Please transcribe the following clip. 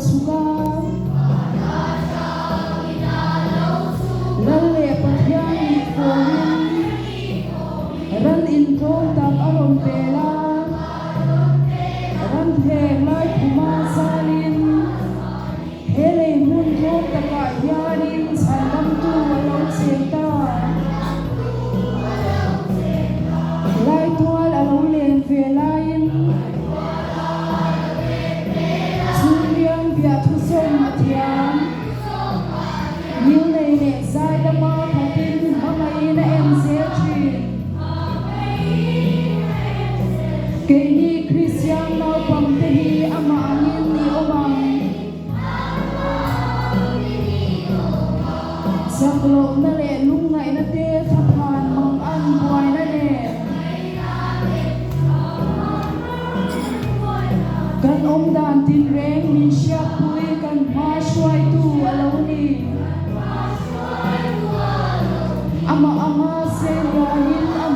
chhuk a. Lal leh Pathian nih fawmin ran intlawm tak a rawn pel a. Ran phek lai khuma zalin he lei hmun tlawm takah hianin chhandamtu a lo cheng ta. Laitual a lo len ve laiin chhungliang biahthu sawm a thiam. Ngilnei leh zaidama khatin hmangaihin a en zel thin. Keini Kristian naupangte hi amah angin i awm ang. Chaklohna leh lungngaihna te thlaphan mang an buaina nen. Kan awmdan tinreng min hriatpui kan hma hruaitu a lo ni. Amah anga sei lianin.